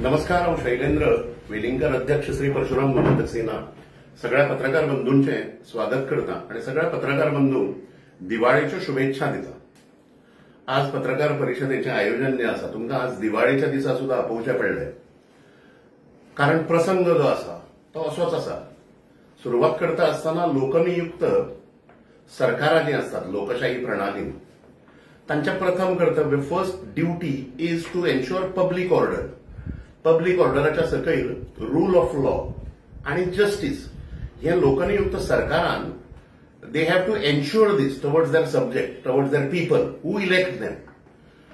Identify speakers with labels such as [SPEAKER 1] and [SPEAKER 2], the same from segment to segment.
[SPEAKER 1] नमस्कार, हांव शैलेंद्र वेलिंगकर, अध्यक्ष श्री परशुराम गोमंतक सेना। सगळ्या पत्रकार बंधूंचे स्वागत करता आणि सगळ्या पत्रकार बंधूंक दिवाळीच्यो शुभेच्छा दिता। आज पत्रकार परिषदेचें आयोजन जें आसा तुमकां आज दिवाळीच्या दिसा सुद्दां आपोवचें पडलें, कारण प्रसंग जो आसा तो असोच आसा। सुरवात करता आसतना लोकनियुक्त सरकारां जीं आसतात लोकशाही प्रणालीन तांचें प्रथम कर्तव्य, first duty is to ensure public order. Public ऑर्डराच्या सकयल रूल ऑफ लॉ आणि जस्टीस हे लोकनियुक्त सरकारान they have to ensure this towards their subject, towards their people who elect them.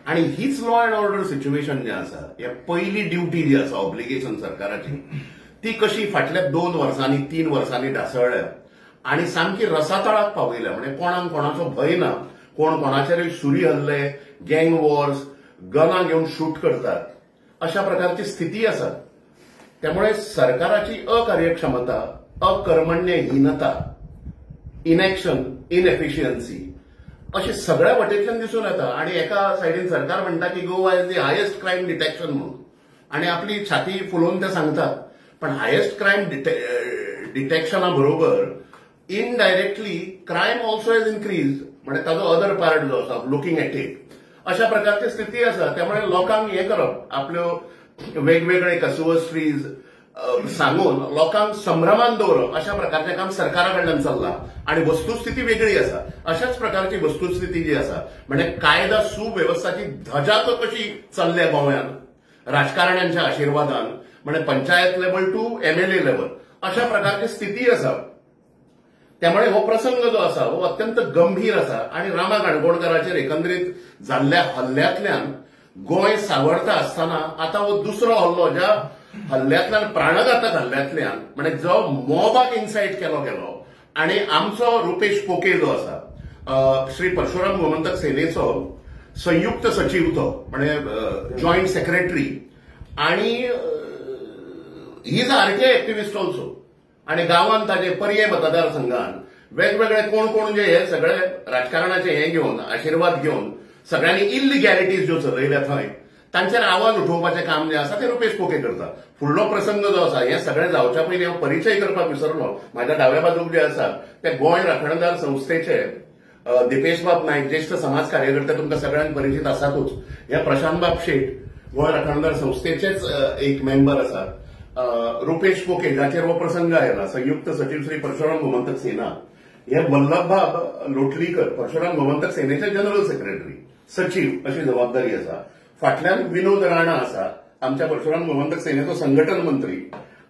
[SPEAKER 1] आणि हीच लॉ अँड ऑर्डर सिच्युएशन जें आसा, हे पयली ड्युटी जी आसा ऑब्लिगेशन सरकाराची, ती कशी फाटल्या 2 वर्सांनी 3 वर्सांनी ढासळ्ळ्या आणि सामकी रसातळाक पावयल्या। म्हणजे कोणाक कोणाचो भंय ना, कोण कोणाचेरूय सुरी हल्ले, गँग वॉर्स, गनां घेवन शूट करतात, अशा प्रकारची स्थिती आसा। त्यामुळे सरकाराची अकार्यक्षमता, अकर्मण्यहीनता, इनएक्शन, इनएफिशियन्सी अशी सगळ्या वटेंतल्यान दिसून येता। आणि एका सायडीन सरकार म्हणटा की Goa is the highest crime detection म्हणून, आणि आपली छाती फुलोवन ते सांगतात, पण हायेस्ट क्रायम डिटेक्शना बरोबर indirectly crime also has increase, म्हणजे ताजो अदर पार्ट जो आसा लुकींग एट it, अशा प्रकारची स्थिती आसा। त्यामुळे लोकांक हें करप, आपल्यो वेगवेगळे कसुअस्ट्रीज सांगून लोकांक संभ्रमान दवरप, अशा प्रकारचें काम सरकारा कडल्यान चल्लां आणि वस्तुस्थिती वेगळी आसा। अशाच प्रकारची वस्तुस्थिती जी आसा म्हणजे कायदा सुवेवस्थाची ध्वजा कशी चल्ल्या गोंयांत राजकारण्यांच्या आशिर्वादान, म्हणजे panchayat level to MLA level अशा प्रकारची स्थिती आसा। त्यामुळे हो प्रसंग जो आसा हो अत्यंत गंभीर आसा आणि रामा काणकोणकराचेर एकंदरीत जाल्ल्या हल्ल्यांतल्यान गोंय सावरता आसतना आतां हो दुसरो हल्लो, ज्या हल्ल्यांतल्यान प्राणघातक हल्ल्यांतल्यान म्हणजे जो मॉबाक इन्सायट केलो गेलो आणि आमचो रुपेश पोके जो आसा श्री परशुराम गोमंतक सेनेचो संयुक्त सचीव, तो म्हणजे जॉयंट सेक्रेटरी आणि he is RTI activist also, आणि गांवान ताजे पर्ये मतदारसंघान वेगवेगळे कोण कोण जे हे सगळे राजकारणाचे हे घेवन आशिर्वाद घेवन सगळ्यांनी इल्लिगॅलिटीज ज्यो चलयल्या थंय तांचेर आवाज उठोवपाचें काम जें आसा तें रुपेश पोके करता। फुडलो प्रसंग जो आसा हे सगळें जावच्या पयलीं हांव परिचय करपाक विसरलो। म्हाज्या डाव्या बाजूक जे आसा ते गोंय राखणदार संस्थेचे दिपेशबाब नायक, ज्येष्ठ समाज कार्यकर्ते, तुमकां सगळ्यांक परिचित आसातूच। हे प्रशांतबाब शेट गोंय राखणदार संस्थेचेच एक मेंबर आसात। रुपेश पोके जाचेर हो प्रसंग आयला, संयुक्त सचीव श्री परशुराम गोमंतक सेना, हे वल्लभबाब लोटलीकर परशुराम गोमंतक सेनेचे जनरल सेक्रेटरी सचीव अशी जबाबदारी आसा। फाटल्यान विनोद राणा आसा, आमच्या परशुराम गोमंतक सेनेचो संघटन मंत्री,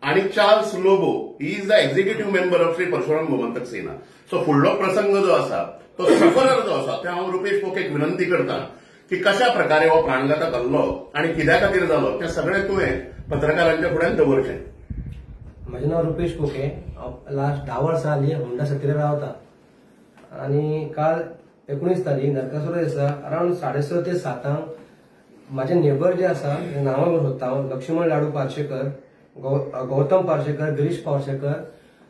[SPEAKER 1] आणि Charles Lobo he is the executive member of Shri Parshuram Gomantak Sena. So फुडलो प्रसंग जो आसा तो सफरर जो आसा ते हांव रुपेश पोकेक विनंती करता की कशा प्रकारे हो प्राणघातक हल्लो आनी कित्या खातीर जालो तें सगळें तुवें पत्रकारांच्या फुड्यान दवरचें।
[SPEAKER 2] म्हजें नांव रुपेश पोके, हांव लास्ट 10 वर्सां जालीं होंडा सत्तरीर रावता आनी काल 19 तारीख नरकासुरा दिसा अरावंड 6:30 ते 7 म्हाजे नेबर जे आसा नांवां सोदता हांव, लक्ष्मण लाडू पार्शेकर, गौतम पार्शेकर, गिरीश पार्शेकर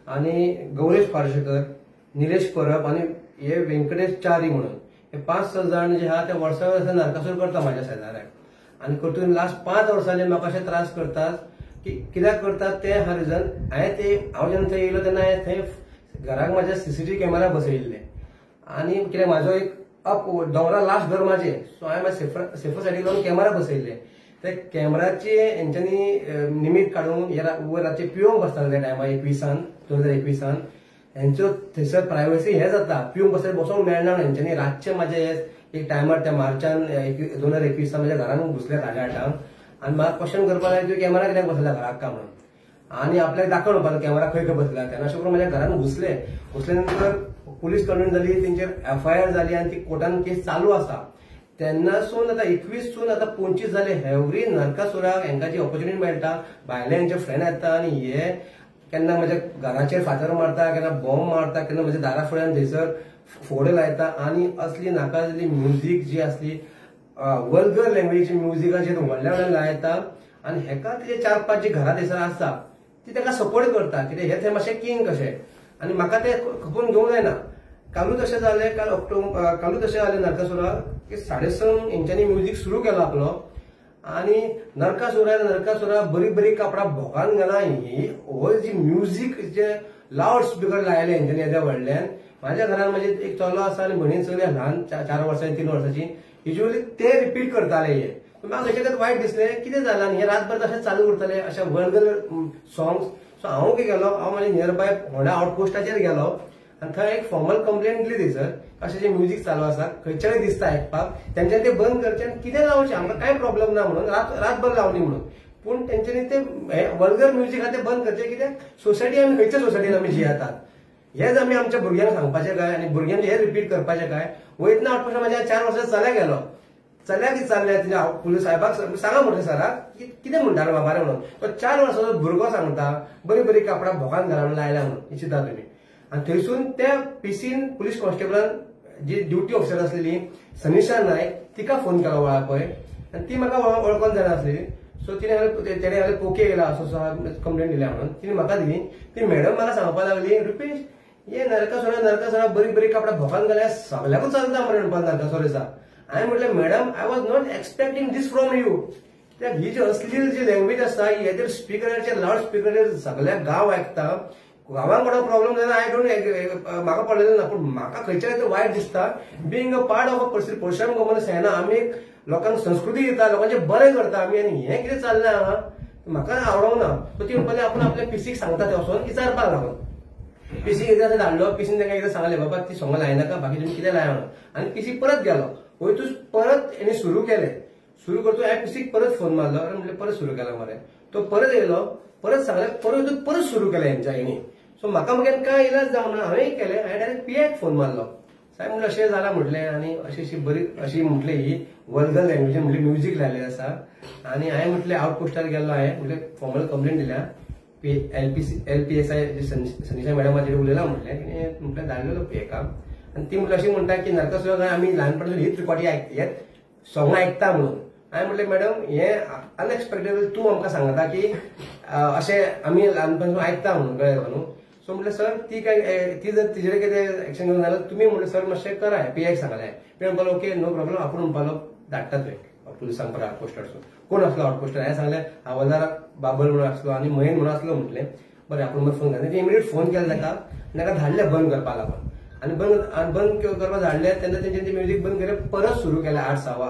[SPEAKER 2] आनी गौरेश पार्शेकर, निलेश परब आनी हे व्यंकटेश च्यारी म्हणून हे 5-6 जाण जे आहा ते वर्सा वर्सा नरकासूर करता म्हाज्या शेजाऱ्याक आनी करतून लास्ट 5 वर्सांनी म्हाका अशे त्रास करतात की कित्याक करतात ते हा रिजन। हांवें ते हांव जेन्ना थंय येयलो तेन्ना हांवें थंय घराक म्हाज्या सीसीटीव्ही कॅमेरा बसयिल्ले आनी कित्याक म्हाजो एक अप दोंगरा लास्ट घर म्हाजें, सो हांवें म्हाज्या सेफर सायडीक लावन कॅमेरा बसयिल्ले। ते कॅमेराचे हेंच्यांनी निमीत काडून वयर रातचे पिवंक बसताले त्या टायमार 2021 हेंच्यो थंयसर प्रायवसी हें जाता, पिवंक बसले बसोंक मेळना म्हणून हेंच्यांनी रातचे म्हाजे एक टायमार त्या मार्चान 2021 म्हाज्या घरान घुसले 8:30 आनी म्हाका क्वेश्चन करपाक लागले तुवें कॅमेरा कित्याक बसयला घराक काय म्हणून, आनी आपल्याक दाखय म्हणपाक कॅमेरा खंय खंय बसला तेन्ना। अशें करून म्हाज्या घरान घुसले, घुसले नंतर पुलीस कंप्लेन जाली, तेंचेर एफआयआर जाली आनी ती कोर्टान केस चालू आसा। तेन्नासून आतां 21 सून आतां 25 जाले, एवरी नरकासुराक हेंकां जी ऑपॉर्च्युनिटी मेळटा, भायले हेंचे फ्रेंड येता आनी हे केन्ना म्हज्या घराचेर फातर मारता, केन्ना बॉम्ब मारता, केन्ना म्हज्या दारा फुड्यान थंयसर फोड लायता आनी असली नाका जाल्ली म्युजीक जी आसली वल्गर लँग्वेज म्युजिकाचेर व्हडल्या व्हडल्यान लायता आनी हेका तेजे 4-5 जी घरां थंयसर आसा ती ताका सपोर्ट करता कित्याक हे थंय मातशें किंग कशें आनी म्हाका ते खपून घेवंक जायना। कालूच अशें जालें, कालूच अशें जालें नरकासुराक की 6:30 हेंच्यांनी म्युजीक सुरू केलो आपलो आनी नरकासुरा नरकासुरा बरी बरी कापडां भोकान घाला. ही हो जी म्युजीक जे लावड स्पिकर लायले हेंच्यांनी येद्या व्हडल्यान. म्हाज्या घरान म्हजे एक चलो आसा आनी भयणीन चली ल्हान 4 वर्सांची 3 वर्सांची, युजली ते रिपीट करताले. हे म्हाका खंयच्या वायट दिसलें कितें जालां आनी हे रातभर तशें चालू उरतलें अशें वल्गर सॉंग्स. सो हांव कितें गेलो, हांव म्हाज्या नियर बाय होंडा आउटपोस्टाचेर गेलो आनी थंय एक फॉर्मल कंप्लेन दिली थंयसर अशें जें म्युजीक चालू आसा खंयच्याय दिसता आयकपाक, तेंच्यांनी तें बंद करचें आनी कितें लावचें आमकां कांय प्रॉब्लम ना म्हणून, रातभर लावनी म्हणून. पूण तेंच्यांनी ते वल्गर म्युजीक आहा तें बंद करचें, कित्याक सोसायटी आमी खंयच्या सोसायटीन आमी जियेतात हेच आमी आमच्या भुरग्यांक सांगपाचें काय आनी भुरग्यांक हें रिपीट करपाचें काय. वयतना आउटपोस्टार म्हाज्या 4 वर्सां चल्या गेलो, चल्याक विचारलें तिच्या पुलीस साहेबाक सांगा म्हटलें सराक की कितें म्हणटा रे बाबा रे म्हणून. तो 4 वर्सांचो भुरगो सांगता बरी बरी कापडां भोकान घालून लायल्या म्हणून, चिंता तुमी. आनी थंयसून त्या पीसीन पुलीस कॉन्स्टेबलान जी ड्युटी ऑफिसर आसलेली सनिशा नायक तिका फोन केलो वळा पळय, आनी ती म्हाका वळखोन जाणा आसलेली. सो तिणें तेणें हांवें पोके येयला असो असो कंप्लेन दिल्या म्हणून तिणें म्हाका दिली. ती मॅडम म्हाका सांगपाक लागली, रुपेश हे नरकासुरा नरकासुरा बरी बरी कापडां भोकान घाल्यार सगल्याकूच चलता मरे म्हणपाक नरकासुरेचा. हांवें म्हटलें madam I was not expecting this from you. कित्याक ही जी असलील जी लँग्वेज आसा ही हेजेर स्पिकराचेर लावड स्पिकराचेर सगल्या गांव आयकता. गांवांक कोणाक प्रॉब्लम जायना I don't, म्हाका पडलेलें ना, पूण म्हाका खंयच्या तरी वायट दिसता. Being a part of a Parshuram Gomantak Sena आमी एक लोकांक संस्कृती दिता, लोकांचें बरें करता आमी, आनी हें कितें चल्लें हांगा म्हाका आवडोंक ना. सो ती म्हणपाक आपूण आपल्या पिसीक सांगता तें वचोन विचारपाक लागून. पीसी एकदां धाडलो, पीसीन तांकां एकदां सांगलें बाबा ती सोंगां लायनाका बाकी तुमी कितें लाया म्हणून. आनी पीसी परत गेलो, वयतूच परत हेणी सुरू केलें. सुरू करतो हांवें पीसीक परत फोन मारलो, अरे म्हटलें परत सुरू केला मरे. तो परत येयलो, परत सांगलें, परत परत सुरू केलें हेंच्या हेणी. सो म्हाका मागीर कांय इलाज जावना, हांवें केलें, हांवें डायरेक्ट पीआयक फोन मारलो. साहेब म्हणलें अशें जालां म्हटलें आनी अशी अशी बरी अशी म्हटलें ही वल्गर लँग्वेजीन म्हटलें म्युजीक लायलें आसा. आनी हांवें म्हटलें आउटपोस्टार गेल्लो, हांवें म्हटलें फॉर्मल कंप्लेन दिल्या LPSI Sanisha मॅडमाचेर उलयलां म्हटलें, तिणें म्हटलें धाडलेलो हेका. आनी ती म्हटलें अशी म्हणटा की नरकासुरा आमी ल्हानपणासून हीच रिकॉर्डी हेच सोंगां आयकता म्हणून. हांवें म्हटलें मॅडम हें अनएक्सपेक्टेड तूं आमकां सांगता की अशें आमी ल्हानपणासून आयकता म्हणून, कळ्ळें न्हू. सो म्हटलें सर ती काय ती जर तिजेर कितें एक्शन घेवन जाल्यार तुमी म्हटलें सर मातशें करा, पीआयक सांगलें. पी म्हणपालो ओके नो प्रॉब्लम, आपूण म्हणपालो धाडटा तुवें पुलिसांक परत आउटपोस्टारसून. कोण आसलो आउटपोस्टार हांवें सांगलें हवालदार बाबल म्हणून आसलो आनी महेन म्हणून आसलो. म्हटलें बरें आपूण मागीर फोन केलो, इमिडिएट फोन केलो ताका आनी ताका धाडलें बंद करपाक लागून. आनी बंद करपाक धाडलें तेन्ना तेंच्यांनी तें म्युजीक बंद केलें, परत सुरू केलें 8 सवा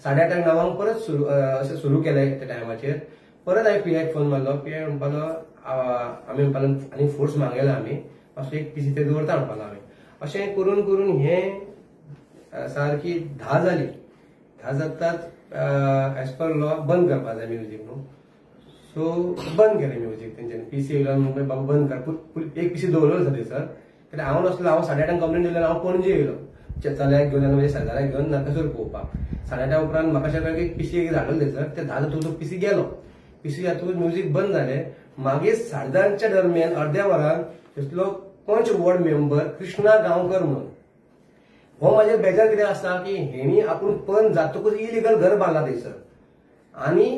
[SPEAKER 2] 8:30 9 परत सुरू अशें सुरू केलें त्या टायमाचेर. परत हांवें पीआयक फोन मारलो, पीआय म्हणपालो आमी म्हणपालो आनी फोर्स मागयला आमी, मातसो एक पीसी ते दवरता म्हणपालो आमी. अशें करून करून हें सारकी 10 जाली. 10 जाताच एज पर लॉ बंद करपाक जाय म्युजीक न्हू. सो बंद केलें म्युजीक तेंच्यांनी. पीसी येयलो म्हणून बाबा बंद कर, एक पीसी दवरलो आसा थंयसर. कित्याक हांव नासलो, हांव 8:30 कंप्लेन दिल्लो, हांव पणजे येयलो चल्याक घेवन आनी म्हज्या शेजाऱ्याक घेवन नरकासूर पळोवपाक. 8:30 उपरांत म्हाका अशें कळ्ळें की पीसी एक धाडलो थंयसर, ते 10 जातकूच तो पीसी गेलो. पीसी जातकूच म्युजीक बंद जालें. मागीर 10:30च्या दरम्यान अर्द्या वरान थंयसलो पंच वॉर्ड मेंबर कृष्णा गांवकर म्हणून हो म्हाजेर बेजार कितें आसा की हेणी आपूण पंच जातकूच इलिगल घर बांदला थंयसर आनी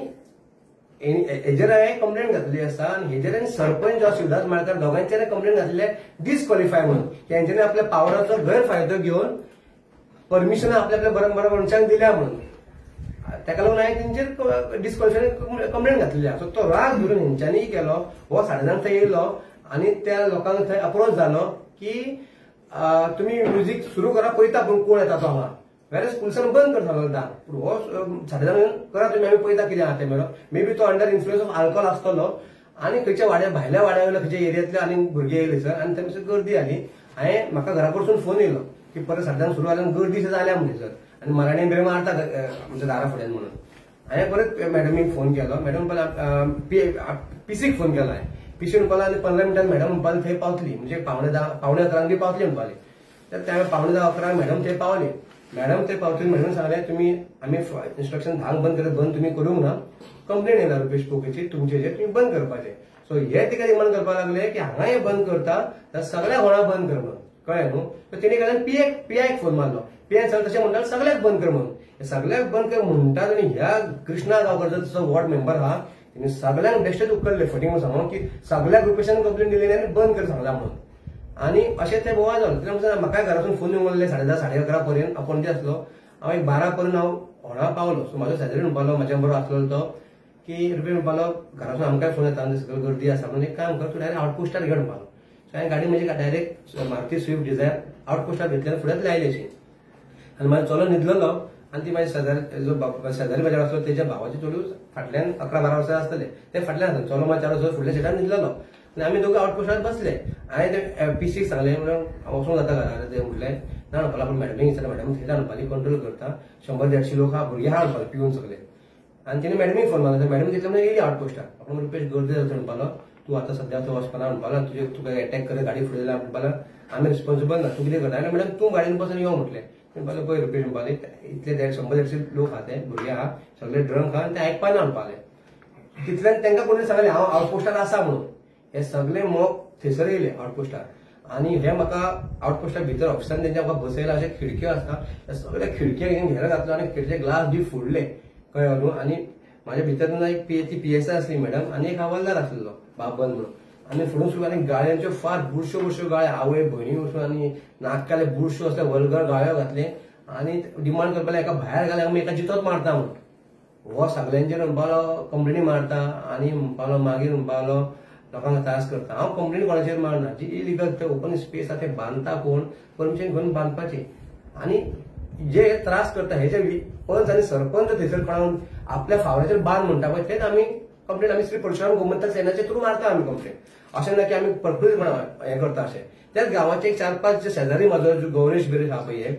[SPEAKER 2] हेजेर हांवें कंप्लेन घातली आसा. आनी हेजेर हांवें सरपंच जो शिवदास माळकार दोगांचेर कंप्लेन घातले डिसक्वॉलिफाय म्हणून, की हेंच्यांनी आपल्या पावराचो गैरफायदो घेवन परमिशनां आपल्या आपल्या बरोबर मनशांक दिल्या म्हणून. ताका लागून हांवें तेंचेर डिसक्वॉलिफाय कंप्लेन घातलेली आसा. सो तो राग धरून हेंच्यांनी केलो, हो 10:30 थंय येयलो आनी त्या लोकांक थंय अप्रोच जालो की तुमी म्युजीक सुरू करा, पळयता पूण कोण येता तो हांगा. वेरेज पुलिसान बंद कर सांगलो 10, पूण हो 10:30 करा तुमी, आमी पळयता कितें आहा तें मेळो. मे बी तो अंडर इन्फ्लुएन्स ऑफ आल्कोहोल आसतलो आनी खंयच्या वाड्या भायल्या वाड्या वयल्या खंयच्या एरियांतले आनी भुरगे येयले सर आनी थंय गर्दी जाली. हांवें म्हाका घरा कडसून फोन येयलो की परत 10:30 सुरू जाल्यार गर्दी जाल्या म्हणजे सर आनी मराणी बिरे मारता आमच्या दारा फुड्यान म्हणून. हांवें परत मॅडमीक फोन केलो, मॅडम पीसीक फोन केलो हांवें. पीसी म्हणपालो आनी 15 मिनटान मॅडम म्हणपाली थंय पावतली, म्हणजे 9:45 बी पावतली म्हणपाली. तर त्या 9:45 11 मॅडम थंय पावली. मॅडम थंय पावतली मॅडम सांगलें तुमी आमी इन्स्ट्रक्शन 10 बंद करत बंद तुमी करूंक ना, कंप्लेन येयला रुपेश पोकेची तुमचेचेर, तुमी बंद करपाचें. सो हे तिका डिमांड करपाक लागले की हांगा हे बंद करता जाल्यार सगळ्या होळा बंद कर म्हणून, कळ्ळें न्हू. सो तेणी केल्यान पीआयक फोन मारलो, पीआय सांगलें तशें म्हणटा सगळ्याक बंद कर म्हणून. सगळ्याक बंद कर म्हणटात आनी ह्या कृष्णा गांवकर जो वॉर्ड मेंबर आहा तेणी सगळ्यांक बेश्टेच उखल्ले फटींग म्हणून सांगून की सगळ्याक रुपेशान कंप्लेन दिलेली आनी बंद कर सांगला म्हणून. आनी अशें तें बोवाळ जालो. कित्याक म्हाकाय घरासून फोन येवन 10:30 11:30 पर्यंत हांव पणजे आसलो. हांव एक 12 पर्यंत हांव होणा पावलो. सो म्हाजो शेजारी म्हणपालो म्हाज्या बरोबर आसलेलो तो की रुपेश म्हणपालो घरासून आमकांय फोन येता आनी सगळी गर्दी आसा म्हणून एक काम कर तूं डायरेक्ट आउटपोस्टार घे म्हणपालो. सो हांवें गाडी म्हजी डायरेक्ट मारुती स्विफ्ट डिझायर आउटपोस्टार घेतली आनी फुडेंच लायली अशी. आनी म्हाजो चलो न्हिदलेलो आनी ती म्हाजी शेजारी जो शेजारी बाजार आसलो तेच्या भावाची चलू फाटल्यान 11-12 वर्सां आसतले ते फाटल्यान आसले. चलो म्हाज्या 4 वर्सां फुडल्या सिटार न्हिदलेलो आनी आमी दोगां आउटपोस्टार बसले. हांवें ते पीसीक सांगलें म्हणून वचूंक जाता घरा ते म्हटलें ना म्हणपालो आपूण मॅडमीक विचारलें, मॅडम थंय म्हणपाली कंट्रोल करता 100-150 लोक आहा भुरगे आहा म्हणपाले पिवन सगळे. आनी तिणें मॅडमीक फोन मारलो, मॅडम तितले म्हणून येयली आउटपोस्टार. आपूण रुपेश गर्दी जाता म्हणपालो तूं आतां सद्या थंय वचपाना म्हणपालो तुजे तुका एटॅक कर गाडी फुडें जाल्या म्हणपालो आमी रिस्पॉन्सिबल ना तूं कितें करता. आनी मॅडम तूं गाडयेन बसून यो म्हटलें. म्हणपालो पळय रुपेश म्हणपाले इतले 100-150 लोक आहा ते भुरगे आहा सगळे ड्रंक आहा आनी ते आयकपाना म्हणपाले. तितल्यान तांकां कोणी सांगलें हांव आउटपोस्टार आसा म्हणून. हे सगळे मोग थंयसर येयले आउटपोस्टार आनी हे म्हाका आउटपोस्टार भितर ऑफिसान तेंच्या म्हाका बसयला अशे खिडक्यो आसता त्या सगळ्या खिडक्यो घेवन घेरा घातलो आनी खिडचे ग्लास बी फोडले कळ्ळें न्हू. आनी म्हाज्या भितर तेन्ना एक ती पीएसआय आसली मॅडम आनी एक हवालदार आसलेलो बाबन म्हणून. आनी फुडून सुरू आनी गाळ्यांच्यो फार बुरश्यो बुरश्यो गाळ्यो आवय भयणी वचून आनी नाकाले बुरश्यो असले वल्गर गाळ्यो घातले आनी डिमांड करपाक एका भायर घाले आमी एका जितोच मारता म्हणून. हो सगळ्यांचेर म्हणपालो कंप्लेनी मारता आनी म्हणपालो मागीर म्हणपालो लोकांक त्रास करता. हांव कंप्लेन कोणाचेर मारना, जी इलिगल थंय ओपन स्पेस आसा ते बांदता कोण परमिशन घेवन बांदपाची. आनी जे त्रास करता हे जे पंच आनी सरपंच थंयसर कोणाक आपल्या फावराचेर बांद म्हणटा पळय तेच आमी कंप्लेन आमी श्री परशुराम गोमंतक सेनाचे थ्रू मारता आमी कंप्लेन. अशें ना की आमी पर्पज हें करता अशें. त्याच गांवाचे एक 4-5 जे शेजारी म्हाजो जो गौरेश बिरेश आहा पळय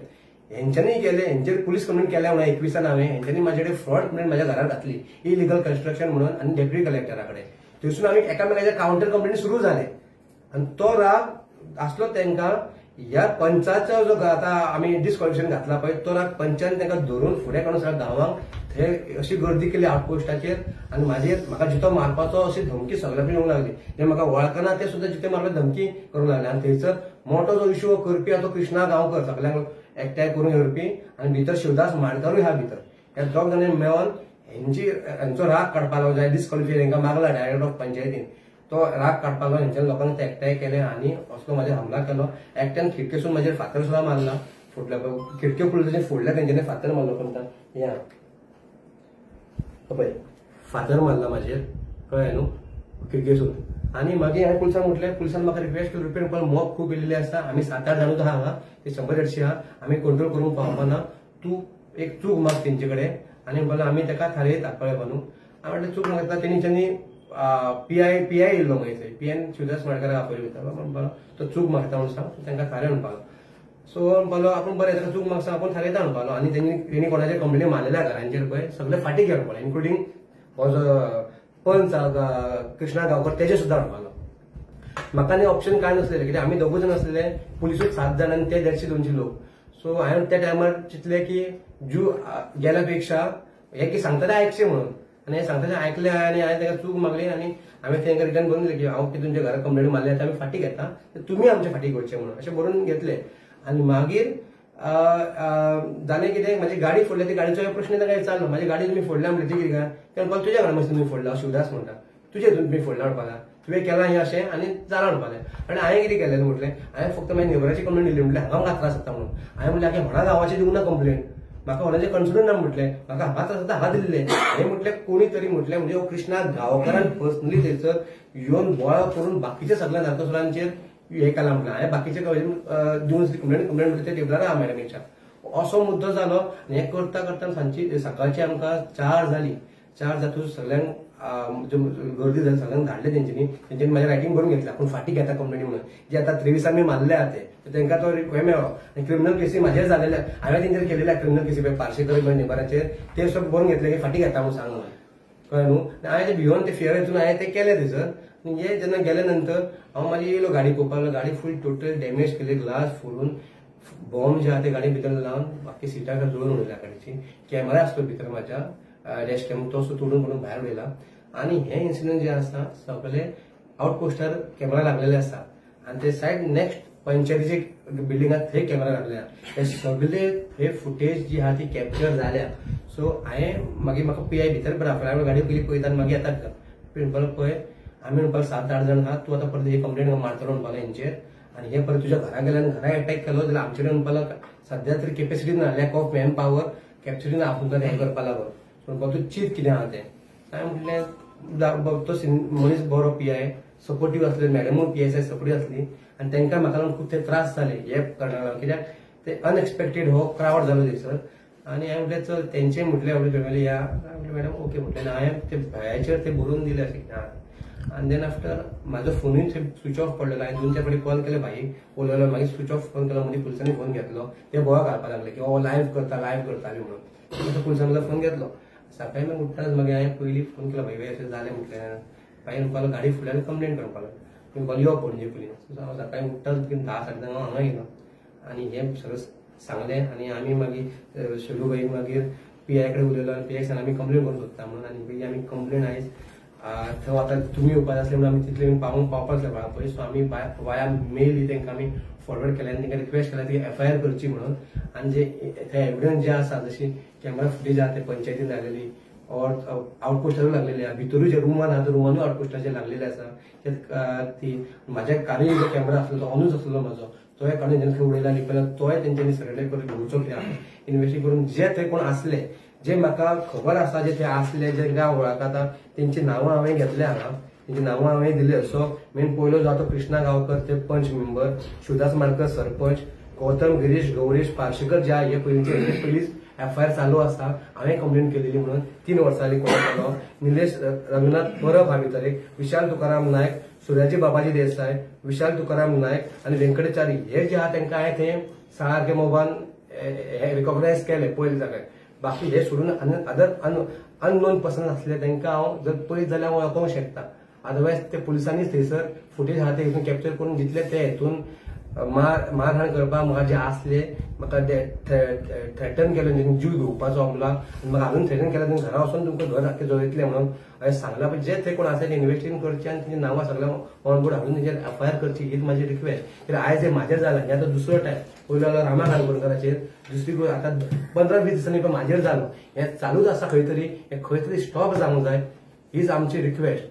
[SPEAKER 2] हेंच्यांनी केले, हेंचेर पुलीस कंप्लेन केल्या म्हणून 21 हांवें हेंच्यांनी म्हाजे कडेन फ्रॉड कंप्लेन म्हाज्या घरार घातली इलिगल कन्स्ट्रक्शन म्हणून आनी डेप्युटी कलेक्टरा कडेन. थंयसून आमी एकामेकाचे कावंटर कंप्लेन सुरू जाले आनी तो राग आसलो तांकां ह्या पंचाचो जो आतां आमी डिस्क्वॉलिफिकेशन घातला पळय तो राग पंचान तांकां धरून फुडें काडून सगळ्या गांवांक थंय अशी गर्दी केली आउटपोस्टाचेर आनी म्हाजेर म्हाका जितो मारपाचो अशी धमकी सगळ्या येवंक लागली. जे म्हाका वळखना ते सुद्दां जिते मारपाची धमकी करूंक लागले. आनी थंयसर मोठो जो इशू करपी आहा तो कृष्णा गांवकर सगळ्यांक एकठांय करून व्हरपी आनी भितर शिवदास माडकारूय आहा भितर. ह्या दोग जाणांनी मेळोन हेंचो राग काडपाक लागलो जाय डिस्क्वॉलिफिकेशन हेंकां मागला डायरेक्टर ऑफ पंचायतीन तो राग काडपाक लागलो. हेंच्यान लोकांनी ते एकठांय केले आनी असलो म्हाजेर हमला केलो. एकट्यान खिडकेसून म्हाजेर फातर सुद्दां मारला, फुटल्या खिडक्यो फुडले फोडल्या तेंच्यांनी फातर मारलो कोणता या पळय फातर मारला म्हाजेर कळ्ळें न्हू खिडकेसून. आनी मागीर हांवें पुलिसांक म्हटलें, पुलिसान म्हाका रिक्वेस्ट केली रुपेश म्हणपाक मॉब खूब येयल्ले आसा आमी 7-8 जाणूच आहा हांगा ते 100-150 आहा आमी कंट्रोल करूंक पावपाना तूं एक चूक माग तेंचे कडेन आनी म्हणपाक आमी ताका थारयता कळ्ळें न्हू. हांवें म्हटलें चूक मागता तेंच्यांनी पीआय येयल्लो मागीर थंय पीआयन शिवदास माडकाराक आपयलो भितर म्हणपालो तो चूक मागता म्हणून सांग तांकां थारय म्हणपालो. सो म्हणपालो आपूण बरें ताका चूक मागता आपूण थारयता म्हणपालो. आनी तेणी कोणाचेर कंप्लेनी मारलेल्या घरांचेर पळय सगळे फाटीं घे म्हणपालो इन्क्लुडींग हो जो पंच कृष्णा गांवकर तेजे सुद्दां म्हणपालो. म्हाका न्ही ऑप्शन कांय नासलेलें कित्याक आमी दोगूय जाण आसलेले पुलिसूच 7 जाण आनी ते 150-200 लोक. सो हांवें त्या टायमार चिंतलें की जीव गेल्या पेक्षा हे की सांगता तें आयकचें म्हणून आनी हें सांगता तें आयकलें आनी हांवें ताका चूक मागली आनी हांवें तांकां रिटर्न बरोवन दिलें की हांव की तुमच्या घरा कंप्लेन मारली आतां आमी फाटीं घेता तर तुमी आमच्या फाटीं घेवचें म्हणून अशें बरोवन घेतलें. आनी मागीर जालें कितें म्हाजी गाडी फोडल्या ती गाडयेचो प्रश्न तांकां विचारलो म्हाजी गाडी तुमी फोडल्या म्हणली ती कितें काय ते म्हणपाक तुज्या घरा मातशें तुमी फोडला शिवदास म्हणटा तुजे हितून तुमी फोडला म्हणपाक तुवें केलां हें अशें आनी जालां म्हणपाक. आनी हांवें कितें केलें म्हटलें हांवें फक्त म्हाज्या नेबराची कंप्लेन दिली म्हटलें हांगा म्हाका त्रास जाता म्हणून. हांवें म्हणलें आगे व्हडा गांवाची दिवंक ना कंप्लेन म्हाका व्हडाचें कन्सर्न ना म्हटलें म्हाका हांगा त्रास जाता हांगा दिल्लें. हें म्हटलें कोणी तरी म्हटलें म्हणजे हो कृष्णा गांवकारान पर्सनली थंयसर येवन बोळो करून बाकीच्या सगळ्या नरकासुरांचेर हें केलां म्हटलें. हांवें बाकीचे दिवन कंप्लेन कंप्लेन म्हटलें ते टेबलार आहा मॅडमीच्या असो मुद्दो जालो. आनी हें करता करता सांजची सकाळची आमकां 4 जाली 4 जातूच सगळ्यांक गर्दी जाली सगळ्यांक धाडले तेंच्यांनी तेंच्यांनी म्हाजें रायटींग करून घेतलें आपूण फाटीं घेता कंप्लेनी म्हणून जे आतां 23 आमी मारले आहा ते तांकां तो हें मेळ्ळो. आनी क्रिमिनल केसी म्हाजेर जालेले हांवें तेंचेर केलेल्या क्रिमिनल केसी पळय पार्शेकर नेबराचेर ते सगळें बरोवन घेतले की फाटीं घेता म्हणून सांग म्हणून कळ्ळें न्हू. हांवें ते भियोन ते फियर हितून हांवें ते केलें थंयसर. हे जेन्ना गेले नंतर हांव मागीर येयलो गाडी पळोवपाक लागलो गाडी फूल टोटल डॅमेज केली ग्लास फोडून बॉम्ब जे आहा ते गाडी भितर लावन बाकी सिटां जळून उडयल्या गाडयेची. कॅमेरा आसलो भितर म्हाज्या डॅश कॅम तो सुद्दां तोडून पडून भायर उडयला. आनी हे इन्सिडंट जे आसा सगळे आउटपोस्टार कॅमेरा लागलेले आसा आनी ते सायड नेक्स्ट पंचायतीचे बिल्डिंगात थंय कॅमेरा लागले आहा हे सगळे हे फुटेज जी आहा ती कॅप्चर जाल्या. सो हांवें मागीर म्हाका पीआय भितर बरें आपल्या गाडी पयली पळयता आनी मागीर येता म्हणपाक पळय आमी म्हणपाक 7-8 जाण आहा तूं आतां परत ही कंप्लेन मारतलो म्हणपाक हेंचेर आनी हे परत तुज्या घरा गेल्यान घरा एटॅक केलो जाल्यार आमचे कडेन म्हणपाक सद्या तरी केपेसिटी ना lack of man power capturing आपूण हें करपा लागून पूण तो चीत कितें आहा तें. हांवें म्हटलें तो मनीस बरो पी I supportive आसले, मॅडमूय पी एस I supportive आसली आनी तांकां म्हाका लागून खूब ते त्रास जाले हे कारणाक लागून, कित्याक ते अनएक्सपेक्टेड हो क्रावड जालो थंयसर. आनी हांवें म्हटलें चल तेंचें म्हटलें आपली फॅमिली या, हांवें म्हटलें मॅडम ओके म्हटलें. हांवें ते भंयाचेर ते बरोवन दिले अशें कितें आहा. आनी then after म्हाजो फोनूय स्विच ऑफ पडलेलो, हांवें 2-4 फावटी कॉल केले भाई उलयलो, मागीर स्विच ऑफ फोन केलो, मदीं पुलिसांनी फोन घेतलो, ते बोवा घालपाक लागले की हो लायव्ह करता लायव्ह करता बी म्हणून. पुलिसांनी म्हजो फोन घेतलो. सकाळी मागीर उठ्ठाच मागीर हांवें पयलीं फोन केलो भाई अशें जालें म्हटलें, भाई म्हणपाक गाडी फुडल्यान कंप्लेन करपाक लागलो, म्हणपाक यो पणजे पुलीस. हांव सकाळी उठ्ठाच 10 साडे 10 हांगा येयलो आनी हें सगळें सांगलें. आनी आमी मागीर शलू भाई मागीर पी I कडेन उलयलो आनी पी I सांगलें आमी कंप्लेन करूंक सोदता म्हणून. आनी मागीर आमी कंप्लेन आयज थंय आतां तुमी येवपाक आसले म्हणून आमी तितले पावपाक आसले वेळा पळय. सो आमी वाया मेल तांकां आमी फॉरवर्ड केले आनी तांकां रिक्वेस्ट केल्या ती एफ I R करची म्हणून. आनी जे थंय एविडन्स जे आसा जशी कॅमेरा फुटेज आहा ते पंचायतीन लागलेली ऑर आउटपोस्टारूय लागलेली आहा, भितरूय जे रुमान आहा रुमानूय आउटपोस्टाचेर लागलेले आसा. ती म्हाज्या कारूय जो कॅमेरा आसलो तो ऑनूच आसलो म्हाजो, तोय काडून तेंच्यांनी खंय उडयला लिपयला तोय तेंच्यांनी सगळे करून घेवचो कित्याक इन्वेस्टिगेट करून जे थंय कोण आसले जे म्हाका खबर आसा जे थंय आसले जे हांव वळखता तेंची नांवां हांवें घेतल्या हांगा, तेंची नांवां हांवें दिली. सो मेन पयलो जो तो कृष्णा गांवकर ते पंच मेंबर, शिवदास माडकर सरपंच, गौतम गिरीश गौरीश पार्शेकर जे हे पयलींचे पयलींच एफ I R चालू आसा, हांवें कंप्लेन केलेली म्हणून 3 वर्सां जाली कोण जालो. निलेश रघुनाथ परब हा भितर एक, विशाल तुकाराम नायक, सूर्याजी बाबाजी देसाय, विशाल तुकाराम नायक आनी व्यंकटेचारी हे जे आहा तांकां हांवें थंय सारके मोबान रिकॉग्नायज केले पयले जाग्यार. बाकी हे सोडून अदर अननोन पर्सन आसले तांकां हांव जर पळयत जाल्यार हांव वळखूंक शकता, अदरवायज ते पुलिसांनीच थंयसर फुटेज आहा ते हितून कॅप्चर करून जितले ते हितून मारहाण करपाक म्हाका जे आसले म्हाका थ्रेटन केलें जीव घेवपाचो हमला आनी म्हाका अजून थ्रेटन केलें तुमी घरा वचून तुमकां घर आख्खें जळयतलें म्हणून हांवें सांगलां. पण जे थंय कोण आसा ते इन्वेस्टिगेशन करचें आनी तेंची नांवां सगळ्या ऑन बोर्ड हाडून तेंचेर एफ I R करची हीच म्हाजी रिक्वेस्ट. कित्याक आयज हें म्हाजेर जालां, हें आतां दुसरो टायम पयलो जालो रामा काणकोणकाराचेर, दुसरी आतां 15-20 दिसांनी पण म्हाजेर जालो. हें चालूच आसा खंय तरी, हें खंय तरी स्टॉप जावंक जाय हीच आमची रिक्वेस्ट.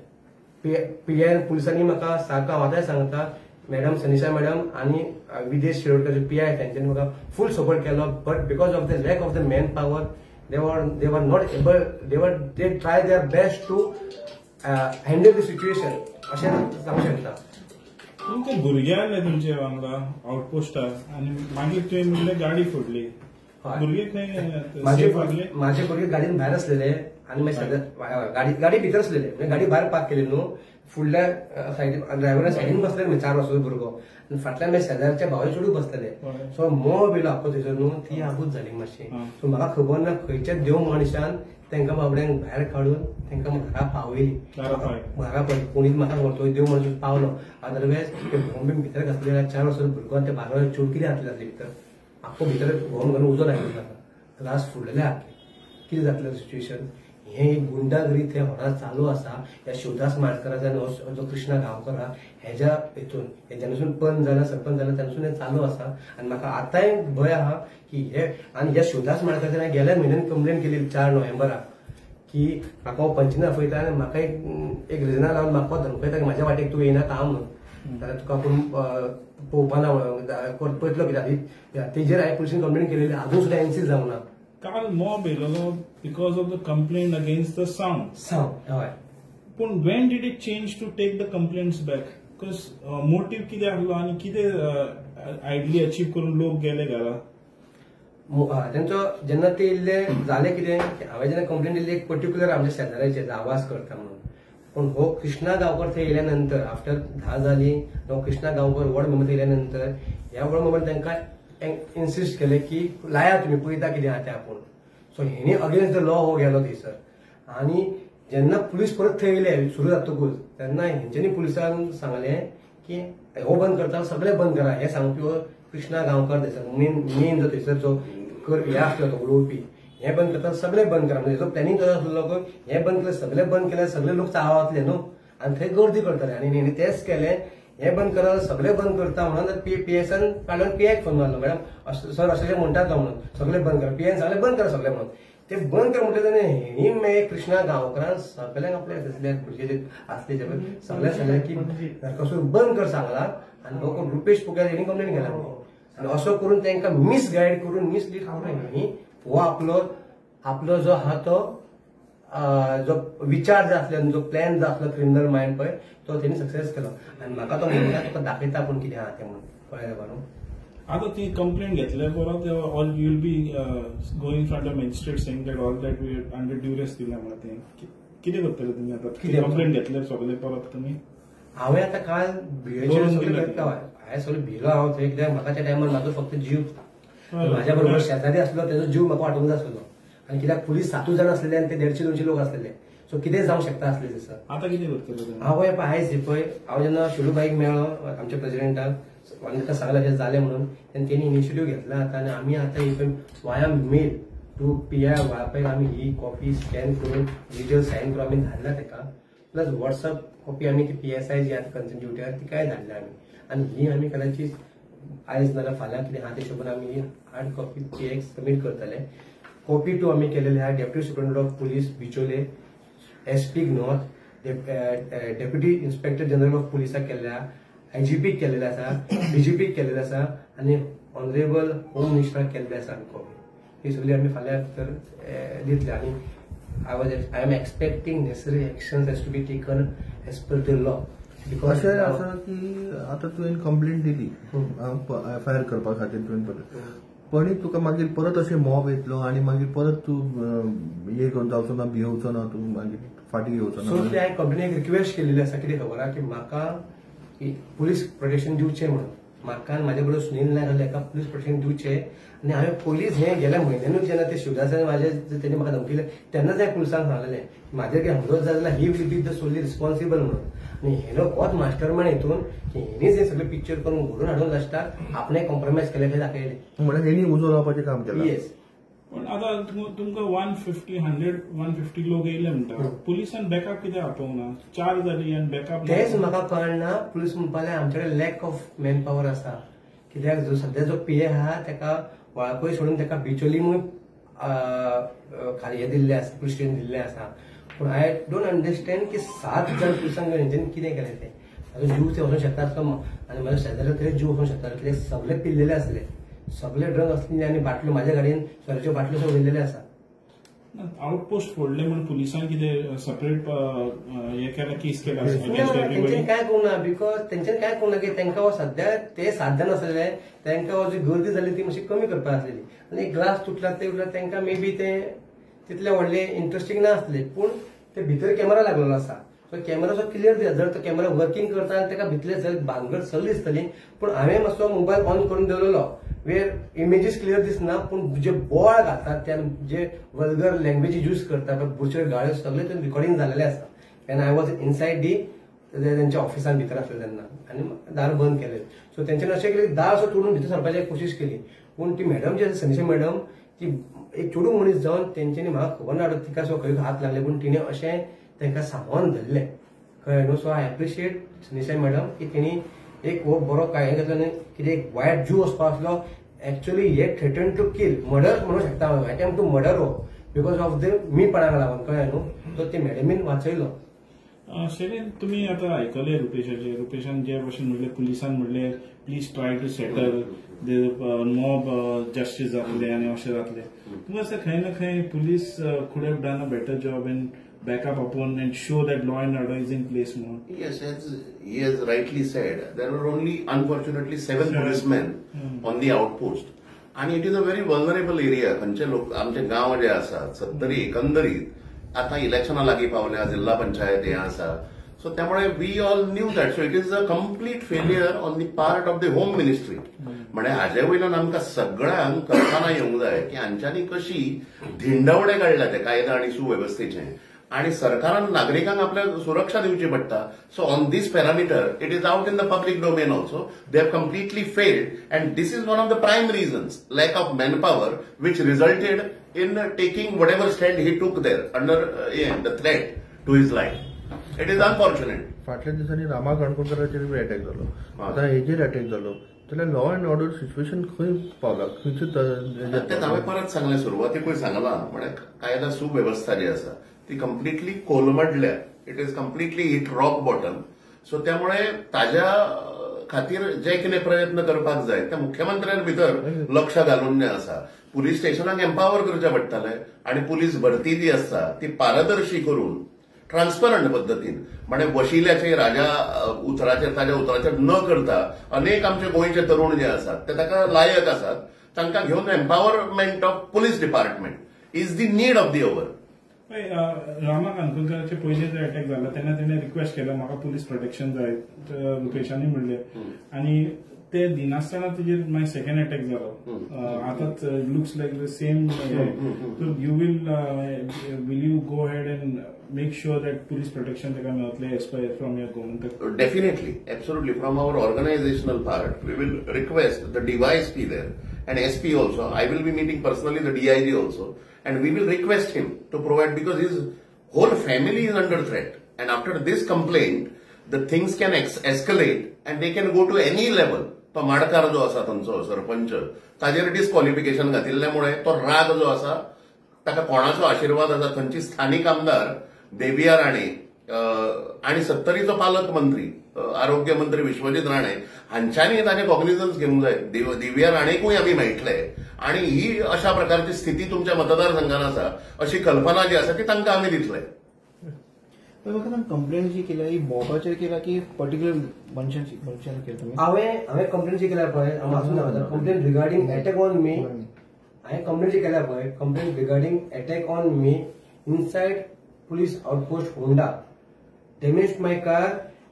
[SPEAKER 2] पी I पुलिसांनी म्हाका सारको हांव आतांय सांगता मॅडम सनिशा मॅडम आनी विदेश शिरोडकर पी I तेंच्यांनी म्हाका फूल सपोर्ट केलो, but because of the lack of the man power they were not able, they try their best to handle the situation अशें सांगूंक शकता.
[SPEAKER 3] तुमचे भुरगे आयले तुमचे वांगडा आउटपोस्टार आनी मागीर तुवें म्हणलें गाडी फोडली, भुरगे खंय?
[SPEAKER 2] माझे भुरगे गाडयेन भायर आसलेले आनी मागीर गाडी भितर आसलेले, म्हणजे गाडी भायर पार्क केली न्हू, फुडल्या सायडीन ड्रायव्हरा सायडीन बसलेले 4 वर्सांचो भुरगो आनी फाटल्यान मागीर शेजारच्या भावाचे चेडूं बसलेले. सो मोव बिलो आखो थंयसर न्हू ती आबूज जाली मातशी. सो म्हाका खबर ना खंयच्या देव मनशान तांकां बाबड्यांक भायर काडून तांकां घरा पावयली, घरा पावली कोणीच म्हाका खबर तो देव मनीस पावलो. अदरवायज ते बॉम्ब बीन भितर घातले 4 वर्सांचो भुरगो आनी ते 12 वर्सां चेडूं कितें जातलें जातलें भितर आख्खो भितर भोंवन घालून उजो लायलो ताका, ग्लास फुडलेले आख्खे, कितें जातलें सिच्युएशन. हें एक गुंडागिरी थंय होडा चालू आसा ह्या शिवदास माडकराचा आनी जो कृष्णा गांवकर आहा हेज्या हितून, हेज्यानसून पंच जाला सरपंच जाला तेन्नासून हें चालू आसा. आनी म्हाका आतांय भंय आहा की हे आनी ह्या शिवदास माडकराचेर हांवें गेल्या म्हयन्यान कंप्लेन केली 4 नोव्हेंबराक की म्हाका हो पंचनामा आपयता आनी म्हाका एक रिजना लावन म्हाका धमकयता की म्हाज्या वाटेक तूं येयना हांव म्हणून, जाल्यार तुका आपूण पळोवपा ना पळयतलो कित्याक. तेजेर हांवें पुलिसेन कंप्लेन केलेली, आजून सुद्दां एनसी जावंक ना.
[SPEAKER 3] काल mob येयलेलो because of the complaint against the sound.
[SPEAKER 2] Sound हय.
[SPEAKER 3] पूण when did it change to take the complaints back? Because motive कितें आसलो आनी कितें आयडली अचीव करून लोक गेले घरा?
[SPEAKER 2] तेंचो जेन्ना ते येयल्ले जालें कितें, हांवें जेन्ना कंप्लेन दिल्ली एक पर्टिक्युलर आमच्या शेजाऱ्याचेर आवाज करता म्हणून, पूण हो कृष्णा गांवकर थंय येयल्या नंतर आफ्टर 10 जाली हो कृष्णा गांवकर वॉर्ड मेंबर थंय येयल्या नंतर ह्या वॉर्ड मेंबर तांकां इन्सिस्ट केलें की लाया तुमी पळयता कितें आहा तें आपूण. सो हेणी अगेन्स्ट the law हो गेलो थंयसर. आनी जेन्ना पुलीस परत थंय येयले सुरू जातकूच तेन्ना हेंच्यांनी पुलिसांक सांगलें की हो बंद करता सगळें बंद करा. हें सांगपी हो कृष्णा गांवकर थंयसर मेन जो थंयसर जो हे आसलो तो उलोवपी, हें बंद करता सगळें बंद करा म्हणजे हेजो प्लॅनिंग करत आसलो हें बंद केलें सगळें बंद केलें सगळे लोक चाळवतले न्हू आनी थंय गर्दी करताले. आनी हेणी तेंच केलें, हें बंद करा सगळें बंद करता म्हणून पी एसान काडून पी आयक फोन मारलो, मॅडम सर अशें म्हणटा तो म्हणून सगळें बंद करा, पी आयन सगळें बंद करा सगळें म्हणून ते बंद कर म्हणटा तेन्ना हेणी मागीर कृष्णा गांवकरान सगळ्यांक आपले आसले भुरगे आसले जे सगळ्या सांगलें की नरकासूर बंद कर सांगला आनी हो कोण रुपेश पुकार हेणी कंप्लेन केला. आनी असो करून तांकां मिसगायड करून मिसलीड करून हेणी हो आपलो आपलो जो आहा तो जो विचार जो आसलो, जो प्लॅन जो आसलो क्रिमिनल मायंड पळय तो तेणी सक्सेस केलो. आनी म्हाका तो म्हणटा तुका दाखयता आपूण कितें आहा तें म्हणून, कळ्ळें तुका न्हू.
[SPEAKER 3] आतां ती कंप्लेंट घेतल्या परत all you will be going front of magistrate saying that all that we under duress दिला म्हणून तें कितें करतले तुमी आतां? कंप्लेंट घेतल्यार सगळे परत तुमी?
[SPEAKER 2] हांवें आतां काल भियेचेर हांवें सगळें भिलो हांव थंय, कित्याक म्हाका त्या टायमार म्हाजो फक्त जीव, म्हाज्या बरोबर शेजारी आसलो तेजो जीव म्हाका वाटोवंक जाय आसलो. आनी कित्याक पुलीस 7 जाण आसलेले आनी ते 150-200 लोक आसलेले, सो कितें जावंक शकता आसलें दिसा.
[SPEAKER 3] आतां कितें करतले?
[SPEAKER 2] हांव आयज पळय हांव जेन्ना शिलूबाईक मेळ्ळो आमच्या प्रेसिडेंटाक आनी ताका सांगलें अशें जालें म्हणून, तेन्ना तेणी इनिशिएटीव घेतला आतां. आनी आमी आतां ही पळय वाया मेल टू पी I वाळपयक आमी ही कॉपी स्कॅन करून डिजिटल सायन करून आमी धाडला ताका. प्लस वॉट्सअप कॉपी आमी ती पी एस I जी आतां कन्सर्न ड्युटी आसा तिकाय धाडल्या आमी. आनी ही आमी कदाचित आयज नाजाल्यार फाल्यां कितें आहा ते हिशोबान आमी ही हार्ड कॉपी पी एक सबमीट करतले. कॉपी टू आमी केलेले आहा deputy superintendent of police Bicholim, SP north, deputy inspector general of पुलिसाक केल्ले आहा, आयजीपीक केल्लेले आसा, डीजीपीक केल्लेले आसा आनी ऑनरेबल होम मिनिस्टराक केल्ले आसा आमी कॉपी. ही सगळी आमी फाल्यां भितर दितले. आनी I am expecting necessary actions has to be taken as per the law.
[SPEAKER 4] Because अशें आसा की आतां तुवें कंप्लेंट दिली एफ I R करपा खातीर तुवें, पण तुका मागीर परत अशें मॉब येतलो आनी मागीर परत तूं हे करून जावचो ना, भियोवचो ना, तूं मागीर फाटीं घेवचो ना.
[SPEAKER 2] सो ते हांवें कंपनीक रिक्वेस्ट केलेली आसा कितें खबर आहा की म्हाका पुलीस प्रोटेक्शन दिवचें म्हणून. म्हाका आनी म्हाज्या बरोबर सुनील नायक जाल्यार एका पुलीस प्रोटेक्शन दिवचें. आनी हांवें पोलीस हें गेल्या म्हयन्यानूच जेन्ना ते शिवदासान म्हाजे तेणी म्हाका धमकी दिली तेन्नाच हांवें पुलिसांक सांगलेलें म्हाजेर कितें हमलो जालो जाल्यार he will be the solely responsible म्हणून. आनी हेनो होच मास्टर मायंड हितून की हेणीच हें सगळें पिक्चर करून घडोवन हाडून लास्टाक आपणें कॉम्प्रोमायज केलें तें दाखयलें.
[SPEAKER 4] म्हणल्यार हेणी उजो लावपाचें काम केलां.
[SPEAKER 2] येस.
[SPEAKER 3] पण आतां तुमकां 150 100 150 लोक येयले म्हणटा, पुलिसान बॅकअप कित्याक आपोवंक ना? 4 जाली आनी बॅकअप
[SPEAKER 2] तेंच म्हाका कळना. पुलीस म्हणपाक लागले आमचे कडेन लॅक ऑफ मॅन पावर आसा, कित्याक जो सद्या जो पी ए आहा ताका वाळपय सोडून ताका बिचोलीमूय खाली हें दिल्लें आसा, पुलीस स्टेशन दिल्लें आसा. पूण I don't understand की 7 जाण पुलिसांक हेंच्यांनी कितें केलें तें. म्हाजो जीव थंय वचूंक शकता आसलो आनी म्हाज्या शेजाऱ्याचो तरी जीव वचूंक शकता, कित्याक सगळे पिल्लेले आसले, सगळे ड्रग आसले आनी बाटल्यो म्हाज्या गाडयेन सोऱ्याच्यो बाटल्यो सगळ्यो उरलेल्यो आसा.
[SPEAKER 3] आउटपोस्ट फोडले म्हण पुलिसान कितें सेपरेट हे केला, केस केला?
[SPEAKER 2] तेंच्यांनी कांय करूंक ना, because तेंच्यांनी कांय करूंक ना की तांकां सद्या ते 7 जाण आसलेले तांकां जी गर्दी जाली ती मातशी कमी करपाक आसलेली आनी ग्लास तुटला ते उरला तांकां मे बी ते तितले व्हडले इंट्रस्टींग ना आसले. पूण ते भितर कॅमेरा लागलेलो आसा, सो कॅमेरा सो क्लियर दिता. जर तो कॅमेरा वर्किंग करता आनी ताका भितरले सगळे भानगड सगळी दिसतली. पूण हांवें मातसो मोबायल ऑन करून दवरलेलो वेर इमेजीस क्लियर दिसना, पूण जे बोळ घालतात ते जे वल्गर लँग्वेज यूज करता बुरश्यो गाळ्यो सगळे ते रिकॉर्डिंग जालेले आसा. And I was inside the तेंच्या ऑफिसान भितर आसले तेन्ना आनी दार बंद केले. सो तेंच्यानी अशें केलें दार असो तोडून भितर सरपाची कोशिश केली, पूण ती मॅडम जी आसा सनीशा मॅडम ती एक चेडूं मनीस जावन तेंच्यांनी म्हाका खबर ना तिका सो खंय हात लागले, पूण तिणें अशें तांकां सांबाळून धरलें, कळ्ळें न्हू. So I appreciate Sanisha madam की तेणी एक हो बरो काय घेतलो न्ही, कितें एक वायट जीव वचपा आसलो. एक्चुअली हे थ्रेटन टू किल मर्डर म्हणूंक शकता हांव, एटेम्प्ट टू मर्डर हो because of the मीपणाक लागून, कळ्ळें न्हू. सो ते मॅडमीन वाचयलो.
[SPEAKER 3] शरीन, तुमी आतां आयकलें रुपेशाचें. रुपेशान जे भशेन म्हणलें पुलिसान म्हणलें please try to settle the mob justice जातलें आनी अशें जातलें. तुमकां दिसता खंय ना खंय police could have done a better job and backup upon and show that law and order is in place म्हणून?
[SPEAKER 1] Yes, as he has rightly said, there were only unfortunately 7 policemen on the outpost. And it is a very vulnerable area. खंयचे लोक आमचे गांव जे आसात सत्तरी एकंदरीत आतां इलेक्शना लागीं पावल्या, जिल्हा पंचायत हें आसा, सो त्यामुळे we all knew that. So it is a complete failure on the part of the home ministry. म्हळ्यार हाजे वयल्यान आमकां सगळ्यांक कल्पना येवंक जाय की हांच्यांनी कशी धिंडवणे काडल्या ते कायदा आनी सुवेवस्थेचे, आणि सरकारान नागरिकांक आपल्या सुरक्षा दिवची पडटा. So on this parameter it is out in the public domain also, they have completely failed and this is one of the prime reasons, lack of manpower which resulted in taking whatever stand he took there under the threat to his life. It is unfortunate.
[SPEAKER 4] फाटल्या दिसांनी रामा काणकोणकराचेर बी attack जालो, आतां हेजेर attack जालो, जाल्यार law and order situation खंय पावला, खंयचे?
[SPEAKER 1] तें हांवें परत सांगलें, सुरवातीकूय सांगलां, म्हळ्यार कायदा सुवेवस्था जी आसा ती completely कोलमडल्या, it is completely hit rock bottom. So त्यामुळे ताज्या खातीर जे कितें प्रयत्न करपाक जाय ते मुख्यमंत्र्यान भितर लक्ष घालून आसा. पुलीस स्टेशनाक एम्पावर करचें पडटलें आनी पुलीस भरती जी आसा ती पारदर्शी करून ट्रान्सपरंट पद्दतीन, म्हणजे वशिल्याचे राजा उतराचेर ताज्या उतराचेर न करता अनेक आमचे गोंयचे तरुण जे आसात ते ताका लायक आसात, तांकां घेवन empowerment of police department is the need of the hour.
[SPEAKER 3] Rama काणकोणकराचे पयले जे अटॅक जाला तेन्ना तेणे रिक्वेस्ट केला म्हाका पुलीस प्रोटेक्शन जाय, रुपेशांनी म्हणलें, आनी ते दिनासतना तेजेर मागीर सेकंड अटॅक जालो. आतां looks like the same. You will you go ahead and make sure that police protection ताका मेळटलें as per from your government?
[SPEAKER 1] Definitely, absolutely. From our organizational part, we will request the DYSP there and SP also. I will be meeting personally the DIG also, and we will request him to provide, because his whole family is under threat. And after this complaint, the things can escalate and they can go to any level. तो माडकार जो आसा थंयचो सरपंच, ताजेर डिस्क्वॉलिफिकेशन घातिल्ल्यामुळे तो राग जो आसा ताका कोणाचो आशिर्वाद आसा, थंयची स्थानिक आमदार देविया राणे आनी सत्तरीचो पालक मंत्री आरोग्य मंत्री विश्वजीत राणे हांच्यांनी ताजें कॉग्निजन्स घेवंक जाय. देविया राणेकूय आमी मेळटले आनी ही अशा प्रकारची स्थिती तुमच्या मतदारसंघान आसा अशी कल्पना जी आसा ती तांकां आमी दितले.
[SPEAKER 5] म्हाका कंप्लेंट जी केल्या ही मॉबाचेर केल्या की पर्टिक्युलर मनशान केल्या तुमी?
[SPEAKER 2] हांवें कंप्लेंट जी केल्या पळय, हांव वाचून दाखयता. Complaint regarding attack on me, हांवें कंप्लेंट जी केल्या पळय, complaint regarding attack on me inside police outpost Honda, damage my car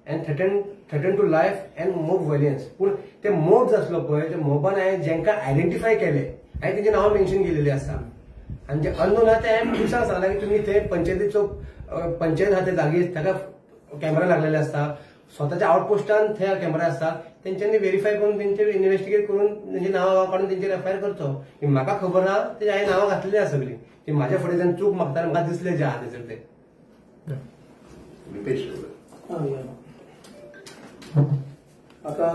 [SPEAKER 2] and threaten to life and mob violence. पूण ते मोब जो आसलो पळय, ते मोबान हांवें जेंकां आयडेंटिफाय केले, हांवें तेंचे नांवां मेन्शन केलेली आसा, आनी जे अननोन आहा ते हांवें पुलिसांक सांगलां की तुमी थंय पंचायतीचो पंचायत आहा ते जागीर ताका कॅमेरा लागलेले आसता, स्वताच्या आउटपोस्टान थंय कॅमेरा आसता, तेंच्यांनी व्हेरीफाय करून तेंचेर इन्व्हेस्टिगेट करून तेंची नांवां काडून तेंचेर एफआयआर करचो. म्हाका खबर ना तेजी हांवें नांवां घातलेली आसा सगळीं, ती म्हाज्या फुडें जेन्ना चूक मागता म्हाका दिसलें जें आहा थंयसर तें.
[SPEAKER 6] आतां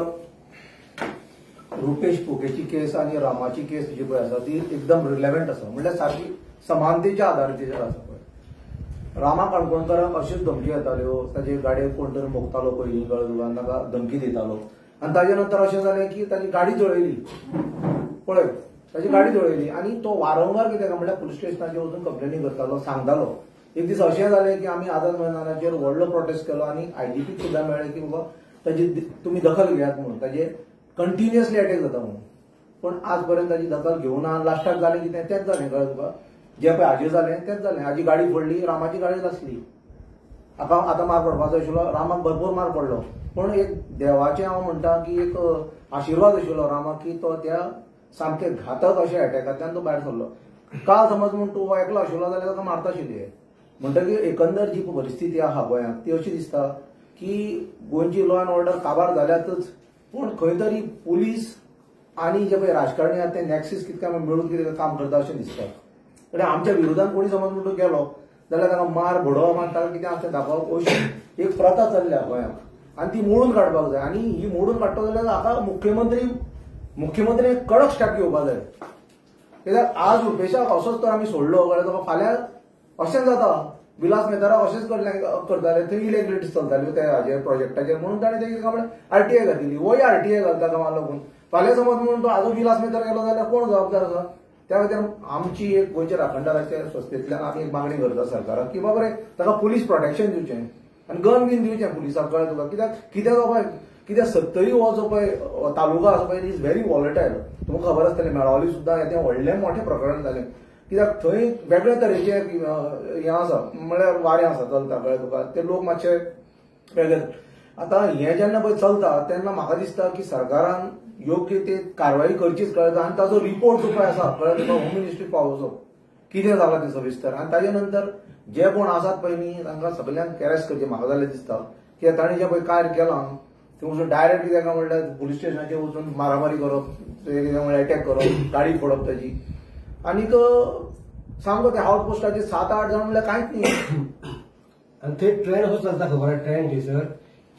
[SPEAKER 6] रुपेश पोकेची केस आनी रामाची केस जी पळय आसा ती एकदम रिलेव्हंट आसा, म्हणल्यार सारकी समानतेच्या आधाराचेर आसा. पळय रामा काणकोणकाराक अश्योच धमकी येताल्यो, ताजे गाडयेक कोण तरी मोगतालो पयलीं, कळ्ळें ताका धमकी दितालो, आनी ताजे नंतर अशें जालें की ताजी गाडी जळयली, पळय ताजी गाडी जळयली, आनी तो वारंवार कितें काय म्हणल्यार पुलीस स्टेशनाचेर वचून कंप्लेनी करतालो, सांगतालो. एक दीस अशें जालें की आमी आझाद मैदानाचेर व्हडलो प्रोटेस्ट केलो आनी आयजीपीक सुद्दां मेळ्ळें की बाबा ताजी तुमी दखल घेयात म्हणून, ताजे कंटिन्युअसली अटॅक जाता म्हणून, पूण आज पर्यंत ताजी दखल घेवना. लास्टाक जालें कितें तेंच जालें, कळ्ळें तुका, जें पळय हाजें जालें तेंच जालें. हाजी गाडी फोडली, रामाची गाडी लासली, हाका आतां मार पडपाचो आशिल्लो, रामाक भरपूर मार पडलो, पूण एक देवाचें हांव म्हणटा की एक आशिर्वाद आशिल्लो रामाक की तो त्या सामके घातक अशा अटॅकांतल्यान तो भायर सरलो. काल समज म्हूण तूं एकलो आशिल्लो जाल्यार ताका मारता आशिल्ली. म्हणटकीर एकंदर जी परिस्थिती आहा गोंयांत ती अशी दिसता की गोंयची लॉ एन्ड ऑर्डर काबार जाल्यातच, पूण खंय तरी पुलीस आनी जे पळय राजकारणी आहा ते नॅक्सीस कितक्या मेळून कितें काम करता अशें दिसता. आनी आमच्या विरोधान कोणी समज म्हणून गेलो जाल्यार ताका मार बडोवप आनी ताका कितें आसा दाखोवप अशी एक प्रथा चल्ल्या गोंयांत आनी ती मोडून काडपाक जाय. आनी ही मोडून काडटलो जाल्यार हाका मुख्यमंत्री कडक स्टेप घेवपाक जाय. कित्याक आज रुपेशाक असोच तर आमी सोडलो जाल्यार ताका फाल्यां अशेंच जाता. विलास मेहताराक अशेंच करताले, थंय इलेग्लिटीज चलताल्यो त्या हाजेर प्रोजेक्टाचेर, म्हणून ताणें तें कितें आरटीआय घातिल्ली, होय आरटीआय घालता कामाक लागून. फाल्यां समज म्हणून तो आजून विलास मेहतार गेलो जाल्यार कोण जबाबदार आसा? त्या खातीर आमची एक गोंयच्या राखणदाराच्या संस्थेंतल्यान आमी एक मागणी करता सरकाराक की बाबा रे ताका पुलीस प्रोटेक्शन दिवचें आनी गन बीन दिवचें पुलिसाक, कळ्ळें तुका. कित्याक कित्याक पळय कित्याक सत्तरी हो जो पळय तालुका आसा पळय is very volatile, तुमकां खबर आसतलें. मेळावली सुद्दां हें व्हडलें मोठें प्रकरण जालें, कित्याक थंय वेगळे तरेचे हें आसा, म्हणल्यार वारें आसा चलता, कळ्ळें तुका, ते लोक मातशे वेगळे. आतां हें जेन्ना पळय चलता तेन्ना म्हाका दिसता की सरकारान योग्य ते कारवाई करचीच, कळ्ळें, आनी ताजो रिपोर्ट जो पळय आसा, कळ्ळें तुका, होम मिनिस्ट्री पावोवचो कितें जालां तें सविस्तर. आनी ताजे नंतर जे कोण आसात पळय न्ही तांकां सगल्यांक अरेस्ट करचें म्हाका जाल्यार दिसता. कित्याक तांणी जें पळय कार्य केलां तें वचून डायरेक्ट कितें काय म्हणल्यार पुलीस स्टेशनाचेर वचून मारामारी करप, कितें म्हणल्यार अटॅक करप, गाडी फोडप ताजी, आनीक सामको ते आउट पोस्टाचेर 7-8 जाण म्हणल्यार कांयच न्ही.
[SPEAKER 2] आनी थंय ट्रेन असो चलता, खबर आहा ट्रेन थंयसर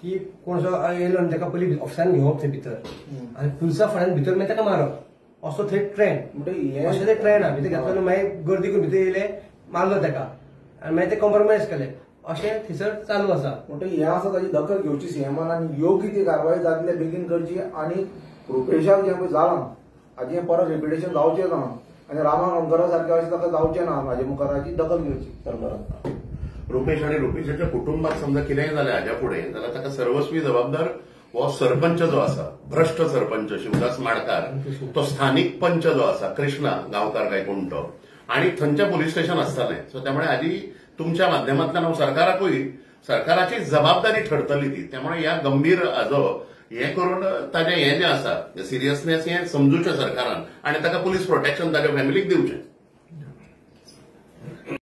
[SPEAKER 2] की कोण असो येयलो आनी ताका पयलीं ऑफिसान घेवप थंय भितर आनी पुलिसा फुड्यान भितर मागीर ताका मारप, असो थंय ट्रेन. म्हणटकीर अशें ते ट्रेन आहा, भितर घेतलो मागीर गर्दी करून भितर येयले, मारलो ताका आनी मागीर ते कॉम्प्रोमायज केले, अशें थंयसर चालू आसा.
[SPEAKER 6] म्हणटकीर हें आसा ताजी दखल घेवची सीएमान आनी योग्य ती कारवाई जातले बेगीन करची. आनी रुपेशाक जें पळय जालां हाजें परत रिपिटेशन जावचें ना. आनी रामा काणकोणकारा सारकें अशें ताका जावचें ना म्हाजे मुखार हाची दखल घेवची सरकारान.
[SPEAKER 1] रुपेश आनी रुपेशाच्या कुटुंबाक समजा कितेंय जालें हाज्या फुडें जाल्यार ताका सर्वस्वी जबाबदार हो सरपंच जो आसा, भ्रश्ट सरपंच शिवदास माडकार, तो स्थानीक पंच जो आसा कृष्णा गांवकार काय कोण तो, आनी थंयचें पुलीस स्टेशन आसतालें. सो त्यामुळे हाजी तुमच्या माध्यमांतल्यान हांव सरकाराकूय, सरकाराची जबाबदारी ठरतली ती. त्यामुळे ह्या गंभीर हाजो हें करून ताजें हें जें आसा सिरियसनेस हें समजूचें सरकारान आनी ताका पुलीस प्रोटेक्शन ताच्या फॅमिलीक दिवचें.